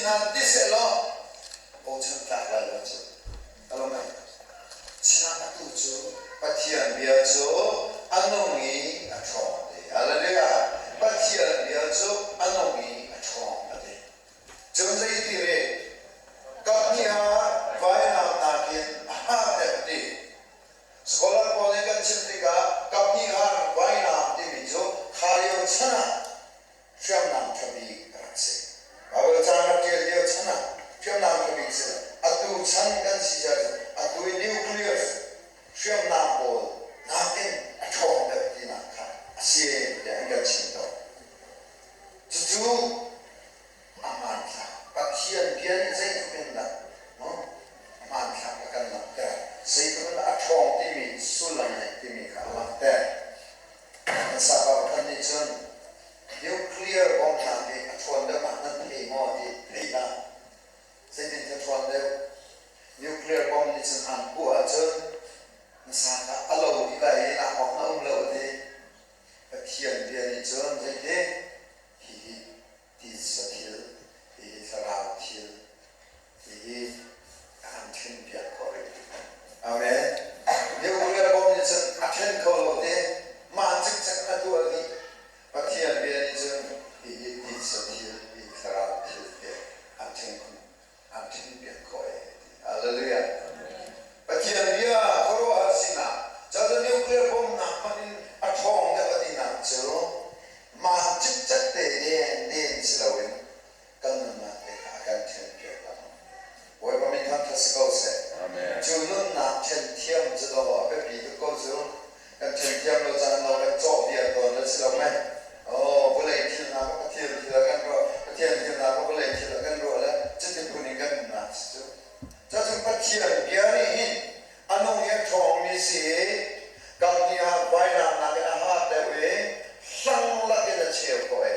hna ti seh law bochan tlak lai lo cu. Alo mei. Sinah atu cu Pathian bia cu a nung i a ṭhawng ti. Hallelujah. Pathian bia cu a nung i a ṭhawng a ti. Cun zeiti re kaphnih ah vainam nakin a har deuh ti. Scholar pawl nih kan chim tikah kaphnih har vainam timi cu kha lio chan ah hriamnam ṭha bik a rak si. Baibal caan rak ṭial lio chan ah hriamnam ṭha bik si. Atu chan kan si ahcun atu i nuclear hriamnam pawl nakin a ṭhawng deuh tinak kha a si tiah an kan chim tawn. Cucu a hmanthlak Pathian bia nih zeitluk in dah a hmanthlak a kan langhter, zeitluk in dah a ṭhawng timi sullam neih timi kha a langhter. Kan sapa pakhat nih cun nuclear bomb hna hi a ṭhawn deuhnak nan thei maw ti thei hlah. Zeitin a ṭhawn deuh? Nuclear bomb nih cun aan puah ahcun na sa kha a lo dih lai i lak awk na um lo a ti. Pathian bia nih cun zeiti? Hihi titsa thil, hihi thlarau thil, hihi a kan ṭhenpiak khawh rih. Amen. Nuclear bomb nih cun a ṭhen kho lo te, mah cikcek a tuah dih. Pathian bia nih cun hihi titsa thil, hi thlarau thil te an ṭhen an ṭhenpiak khawh e. Hallelujah. Pathian bia khuaruahhar sinak, cu nuclear bomb nak hmanh in a ṭhawng deuh a tinak cu mah cikcek te den den si loin kan nunnak te kha a kan ṭhenpiak lengmang. Bawipa min thangṭhat si ko seh. Cu nunnak ṭhen thiam cu dawh a biapi tuk ko cu. Kan ṭhen thiam lo caan lo kan cawh viar tawn le si lo mei. Oh, vawlei thil hna kha Pathian thil ah kan ruah, Pathian thil hna kha vawlei thil ah kan ruah le cuti phun in kan nunnak si cu. Cucu Pathian bia nih hin a nung i a ṭhawngmi si i kam hnih ah vainam nakin a hat deuh i hlang lakin a cheu khawh i.